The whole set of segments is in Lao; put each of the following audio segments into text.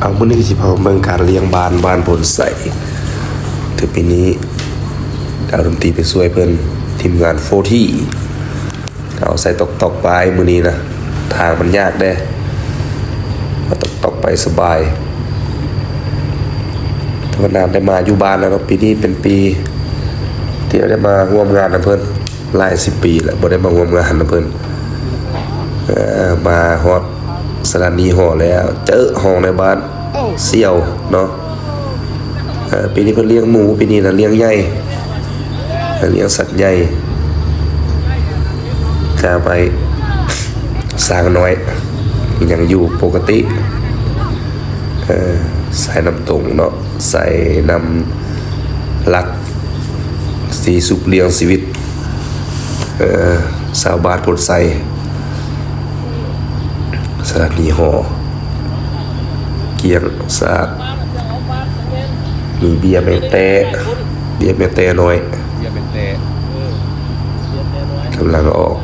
ເອົາ ມື້ນີ້ກໍຊິພາມາເບິ່ງການລ້ຽງບ້ານ ບ້ານໂພນໄຊ. ແຕ່ປີນີ້ເອົາດົນຕີໄປຊ່ວຍເພິ່ນ ທີມງານໂຟທີ ເອົາໃສ່ຕອກໆໄປມື້ນີ້ນະ ທາງມັນຍາກເດ້ ເອົາຕອກໆໄປສະບາຍ. ແຕ່ວ່ານານໄດ້ມາຢູ່ບ້ານແລ້ວເນາະ ປີນີ້ເປັນປີທີ່ໄດ້ມາຮ່ວມງານນຳເພິ່ນ. ຫຼາຍສິບປີແລ້ວບໍ່ໄດ້ມາຮ່ວມງານນຳເພິ່ນ. ເອີ ມາຮອດສະຖານີຫໍແລ້ວ ເຈີຫ້ອງໃນບ້ານ ສ່ຽວເນາະ. ເອີ ປີນີ້ເພິ່ນລ້ຽງໝູ ປີນີ້ນະລ້ຽງໃຫຍ່ ລ້ຽງສັດໃຫຍ່ ກາໄປ ຊ້າງນ້ອຍຍັງຢູ່ປົກກະຕິ. ເອີ ໃສ່ນ້ຳຕົງເນາະ ໃສ່ນ້ຳຫຼັກ ສີສຸກລ້ຽງຊີວິດ ເອີ ຊາວບ້ານໂພນໄຊ ສະຖານີຫໍ ກ້ຽງສະອາດ. ມີເບ້ຍແມ່ແຕ້ ເບ້ຍແມ່ແຕ້ນ້ອຍ ເບ້ຍແມ່ແຕ້ ກຳລັງອອກ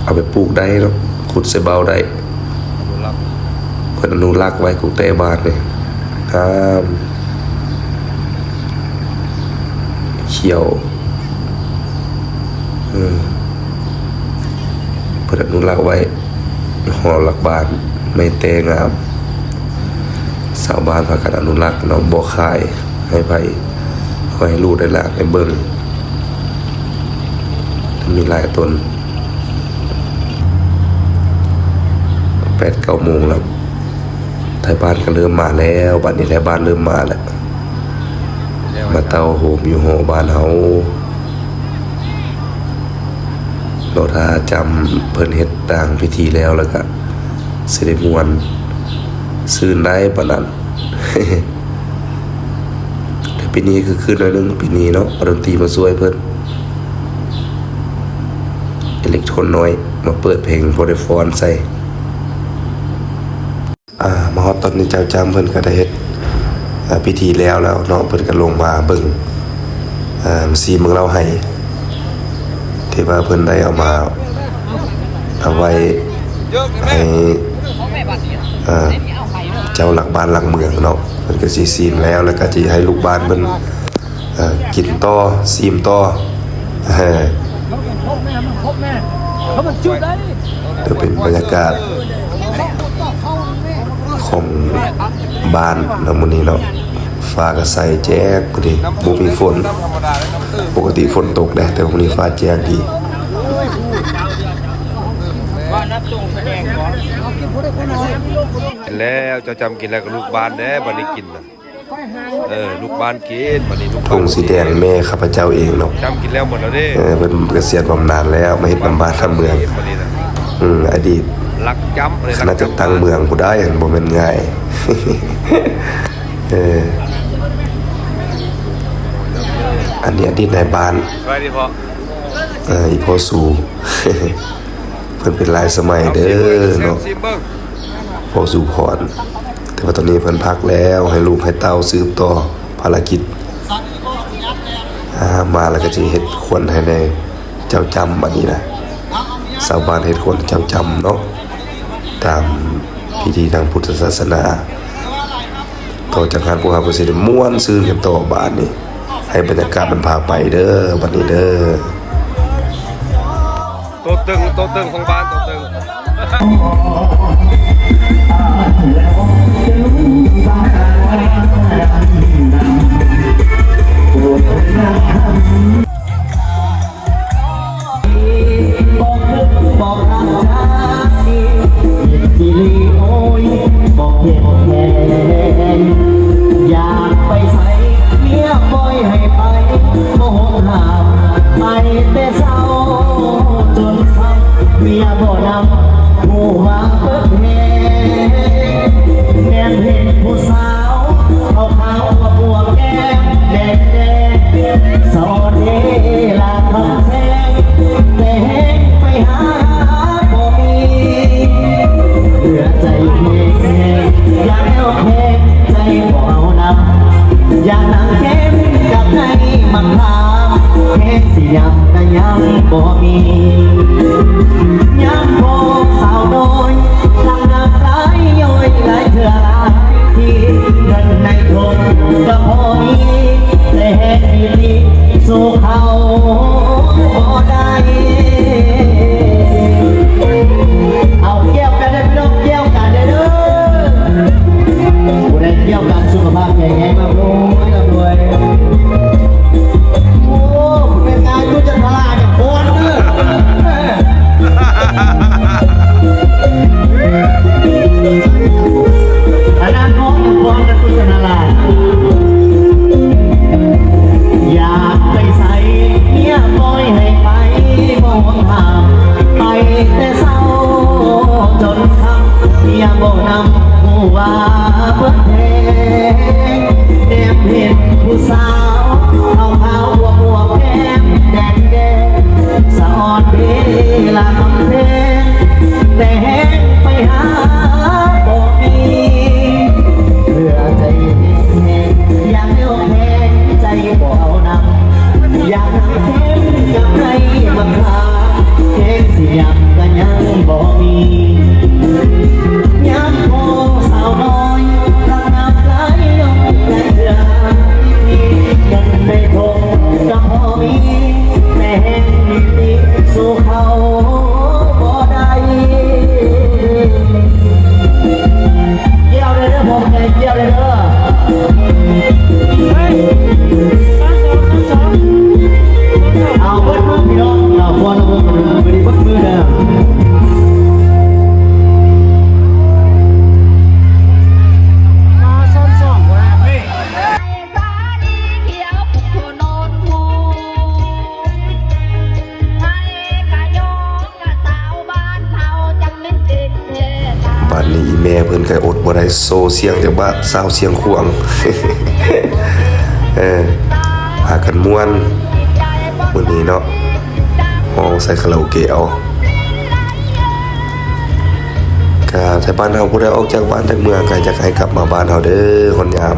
ເອົາໄປປູກໄດ້ເນາະ ຂຸດໃສ່ເບົາໄດ້. ອະນຸລັກ ເພິ່ນອະນຸລັກໄວ້ ກຸກແຕ້ບ້ານນີ້ ງາມ ຂຽວ ເອີ ເພິ່ນອະນຸລັກໄວ້ ຫໍຫຼັກບ້ານ ໄມ້ແຕ້ງາມ. ຊາວບ້ານພາກັນອະນຸລັກເນາະ ບໍ່ຂາຍໃຫ້ໃຜ ເອົາໃຫ້ລູກໃຫ້ຫຼານໄດ້ເບິ່ງ. ມີຫຼາຍຕົ້ນ ແປດເກົ້າໂມງແລ້ວ ໄທບ້ານກໍເລີ່ມມາແລ້ວ. ບັດນີ້ໄທບ້ານເລີ່ມມາແລ້ວ ມາເຕົ້າໂຮມຢູ່ຫໍບ້ານເຮົາ. ລໍຖ້າຈຳເພິ່ນເຮັດຕ່າງພິທີແລ້ວ ແລ້ວກະຊິໄດ້ມ່ວນຊື່ນໄດ້ປານນັ້ນ. ແຕ່ປີນີ້ຄືຄືໜ້ອຍໜຶ່ງ ປີນີ້ເນາະ ເອົາດົນຕີມາຊ່ວຍເພິ່ນ ເອເລັກໂທນນ້ອຍ ມາເປີດເພງໂປເດຟອນໃສ່. ອ່າ ມາຮອດຕອນນີ້ ເຈົ້າຈ້ຳເພິ່ນກໍໄດ້ເຮັດ ເອີ ພິທີແລ້ວແລ້ວເນາະ ເພິ່ນກໍລົງມາເບິ່ງ ເອີ ມາຊີມເບິ່ງເຫຼົ້າໄຮ່ ທີ່ວ່າເພິ່ນໄດ້ເອົາມາ ເອົາໄວ້ໃຫ້ ເອີ ເຈົ້າຫຼັກບ້ານຫຼັກເມືອງເນາະ ເພິ່ນກໍຊິຊີມແລ້ວ ແລ້ວກໍຊິໃຫ້ລູກບ້ານເພິ່ນ ເອີ ກິນຕໍ່ ຊີມຕໍ່. ເອີ ເປັນບັນຍາກາດຂອງບ້ານເນາະ ມື້ນີ້ເນາະ ຟ້າກໍໃສແຈ້ງ ມື້ນີ້ບໍ່ມີຝົນ ປົກກະຕິຝົນຕົກເດ້ ແຕ່ວ່າມື້ນີ້ຟ້າແຈ້ງດີ. ກິນແລ້ວ ເຈົ້າຈ້ຳກິນແລ້ວກໍລູກບ້ານເດ້ ບັດນີ້ກິນນະ. ເອີ ລູກບ້ານກິນ ບັດນີ້ລູກບ້ານກິນ ຖົງສີແດງແມ່ຂ້າພະເຈົ້າເອງເນາະ ຈ້ຳກິນແລ້ວໝົດແລ້ວເດ້. ເອີ ເພິ່ນກະສຽນບຳນານແລ້ວ ມາເຮັດນຳບ້ານນຳເມືອງ. ອືມ ອະດີດ ຫຼັກຈ້ຳ ຄະນະຈັດຕັ້ງເມືອງຜູ້ໃດຫັ້ນ ບໍ່ແມ່ນງ່າຍ. ເອີ ອັນນີ້ອະດີດນາຍບ້ານ ເອີ ອີ່ພໍ່ຊູ ເພິ່ນເປັນຫຼາຍສະໄໝເດີເນາະ ພໍ່ຊູພອນ. ແຕ່ວ່າຕອນນີ້ເພິ່ນພັກແລ້ວ ໃຫ້ລູກໃຫ້ເຕົ້າສືບຕໍ່ພາລະກິດ. ອ່າ ມາແລ້ວກໍຈະເຮັດຄວັນໃຫ້ແດ່ ເຈົ້າຈ້ຳ ບັດນີ້ນະ ຊາວບ້ານເຮັດຄວັນເຈົ້າຈ້ຳເນາະ ຕາມພິທີທາງພຸດທະສາສະໜາ. ຕໍ່ຈາກນັ້ນພວກເຮົາກໍຊິໄດ້ມ່ວນຊື່ນກັນຕໍ່ບາດນີ້ ໃຫ້ບັນຍາກາດມັນພາໄປເດີ ບັດນີ້ເດີ. ໂຕເຕີງ ໂຕເຕີງຂອງບ້ານ ໂຕເຕີງ. ຄົນກໍພໍມີ ແຕ່ແຮງດີໆ ສູ້ເຂົາບໍ່ໄດ້. ເອົາແກ້ວກັນເດີພີ່ນ້ອງ ແກ້ວກັນເດີ. ຜູ້ໃດແກ້ວກັນ ສຸຂະພາບແຂງແຮງ ລ່ຳລວຍ ລ່ຳລວຍ. ໂອ້ ແມ່ນນາງຕຸຈັນທະລາ ຢ່າຟ້ອນເດີ. ອັນນັ້ນເນາະ ຍັງຟ້ອນກັນຕຸຈັນທະລາ. ຢາກໄປໃສ ເມຍປ່ອຍໃຫ້ໄປ ບໍ່ຫວງຫ້າມ ໄປແຕ່ເຊົ້າຈົນຄ່ຳ ເມຍບໍ່ນຳ ຮູ້ວ່າເບີດແພງ ແນມເຫັນຜູ້ສາວ ຂາວໆ ອວບໆ ແກ້ມແດງໆ ສະອອນເວລາຄຳແພງ ແຕ່ແຮງໄປຫາບໍ່ມີ ເຫຼືອໃຈແຮງ ຢາກແນວແຂງໃຈບໍ່ເອົານຳ ຢາກນຳແກ້ມກັບໃຫ້ບັກຄາ ແຮງຊິຫຍັງກໍຍັງບໍ່ມີ ຍາມພໍສາວນ້ອຍ ຫຼັງນ້ຳໄຫຼລົງໃນເທື່ອ ເງິນໃນຖົງກໍພໍມີ ແຕ່ແຮງມີຕິ ສູ້ເຂົາບໍ່ໄດ້. ກ່ຽວເດີເດີ ພວກໃຫຍ່ກ່ຽວເດີເດີ. ເອົາເບິດມືພີ່ນ້ອງ ເອົາຄວນເອົາເບິດມື ເບິດມືເດີ. ບາດນີ້ອີ່ແມ່ເພິ່ນກໍອົດບໍ່ໄດ້ ໂຊສຽງຈັກບາດ ຊາວສຽງຂວາງ ເອີ ພາກັນມ່ວນມື້ນີ້ເນາະ ຮ້ອງໃສ່ຄາຣາໂອເກະເອົາ. ກະໄທບ້ານເຮົາ ຜູ້ໃດອອກຈາກບ້ານຈາກເມືອງ ກະຢາກໃຫ້ກັບມາບ້ານເຮົາເດີ ຮອດຍາມ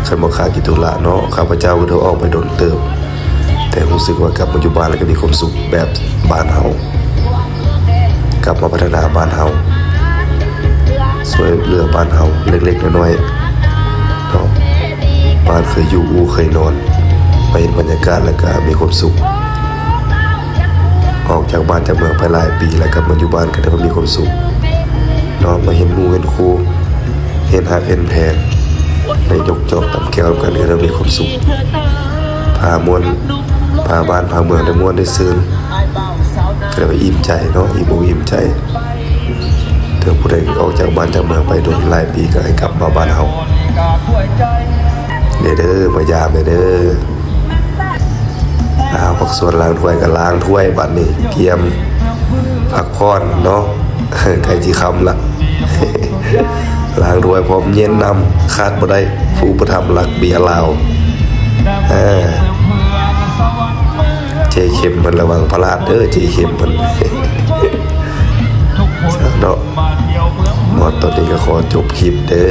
ຄັນບໍ່ຄາກິດທຸລະເນາະ. ຂ້າພະເຈົ້າກໍໄດ້ອອກໄປດົນເຕີບ ແຕ່ຮູ້ສຶກວ່າກັບມາຢູ່ບ້ານແລ້ວກໍມີຄວາມສຸກແບບບ້ານເຮົາ ກັບມາພັດທະນາບ້ານເຮົາ ຊ່ວຍເຫຼືອບ້ານເຮົາເລັກໆ ນ້ອຍໆ ເນາະ. ບ້ານເຄີຍຢູ່ອູ່ເຄີຍນອນ ມາເຫັນບັນຍາກາດແລ້ວກໍມີຄວາມສຸກ. ອອກຈາກບ້ານຈາກເມືອງໄປຫຼາຍປີ ແລ້ວກັບມາຢູ່ບ້ານກໍໄດ້ມີຄວາມສຸກເນາະ ມາເຫັນໝູ່ເຫັນຄູ່ ເຫັນຮັກເຫັນແພງ ໄດ້ຍົກຈອກຕຳແກ້ວນຳກັນກໍໄດ້ມີຄວາມສຸກ ພາມ່ວນ ພາບ້ານພາເມືອງໄດ້ມ່ວນໄດ້ຊື່ນ ກໍໄດ້ວ່າອີ່ມໃຈເນາະ ອີ່ມອົກອີ່ມໃຈ. ເທື່ອຜູ້ໃດອອກຈາກບ້ານຈາກເມືອງໄປດົນຫຼາຍປີ ກໍໃຫ້ກັບມາບ້ານເຮົາແດ່ເດີ ມາຢາມແດ່ເດີ. ອ້າວ ພາກສ່ວນລ້າງຖ້ວຍກໍລ້າງຖ້ວຍ ບາດນີ້ກຽມພັກຜ່ອນເນາະ ໃກ້ຊິຄ່ຳລະ ລ້າງຖ້ວຍພ້ອມເຢັນນຳ ຂາດບໍ່ໄດ້ ຜູ້ອຸປະຖຳຫຼັກເບຍລາວ ເອີ ເຈເຂັມເພິ່ນລະວັງພະລາດເດີ ເຈເຂັມເພິ່ນ ເນາະ. ມາຮອດຕອນນີ້ກໍຂໍຈົບຄລິບເດີ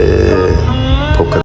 ພົບກັນ